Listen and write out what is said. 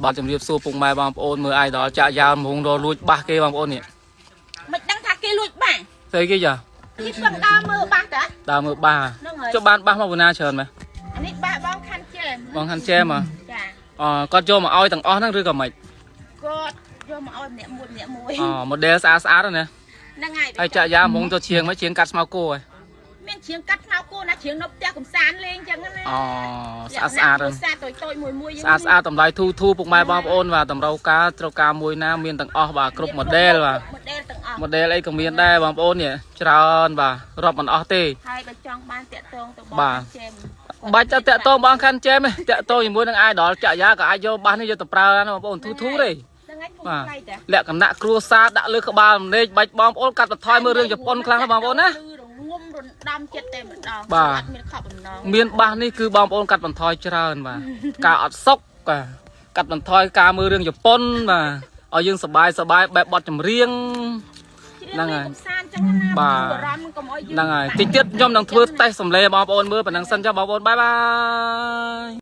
បាទជំរាបសួរពុកម៉ែបងប្អូនមើល idol ចាក់យ៉ាវមងរលួចបាសគេបងប្អូននេះ មិនដឹងថាគេលួចបាស ស្អីគេចា គេពឹងដើរមើលបាសតា ដើរមើលបាស ហ្នឹងហើយ ចុះបានបាសមកពីណាច្រើនមែន អានេះបាសបងខាន់ជែម បងខាន់ជែមហ៎ ចា អគាត់យកមកឲ្យទាំងអស់ហ្នឹងឬក៏មិន គាត់យកមកឲ្យម្នាក់មួយម្នាក់មួយ អ model ស្អាតស្អាតហ្នឹងណា ហ្នឹងហើយ ហើយចាក់យ៉ាវមងទៅឈៀងមកឈៀងកាត់ស្មៅគោហ៎ មានជ្រៀងកាត់ស្មៅគោណាជ្រៀងនៅផ្ទះកំសាន្តលេងចឹងណា អូស្អាតស្អាតហ្នឹង ស្អាតតូចតូចមួយមួយ ស្អាតស្អាតតម្លៃធូរធូរពុកម៉ែបងប្អូនបាទតម្រូវការត្រូវការមួយណាមានទាំងអស់បាទគ្រប់ model បាទ model ទាំងអស់ model អីក៏មានដែរបងប្អូននេះច្រើនបាទរាប់មិនអស់ទេ ហើយបើចង់បានតាក់ទងទៅបង បាទ ជែម បាច់តែតាក់តងបងខាន់ជែមទេតាក់ទងជាមួយនឹង idol ចាក់យ៉ាក៏អាចយកបាសនេះយកទៅប្រើដែរណាបងប្អូនធូរធូរទេ ហ្នឹងហើយពុក បាទ ថ្លៃតា លក្ខណៈគ្រួសារដាក់លើក្បាលម្នេកបាច់បងប្អូនកាត់បន្ថយមើលរឿងជប៉ុនខ្លះណាបងប្អូនណា រងំរំដំចិត្តតែម្ដង បាទ អត់មានខកបំណង មានបាសនេះគឺបងប្អូនកាត់បន្ថយច្រើនបាទការអត់សុកបាទកាត់បន្ថយការមើលរឿងជប៉ុនបាទឲ្យយើងសប្បាយសប្បាយបែបបទចម្រៀង ជ្រៀ ហ្នឹងហើយ ងលេងកំសាន្តចឹងណា បាទ បារម្ភកុំឲ្យយើង ហ្នឹងហើយតិចទៀតខ្ញុំនឹងធ្វើតេស្តសម្លេងបងប្អូនមើលប៉ុណ្ណឹងសិនចុះបងប្អូន bye bye.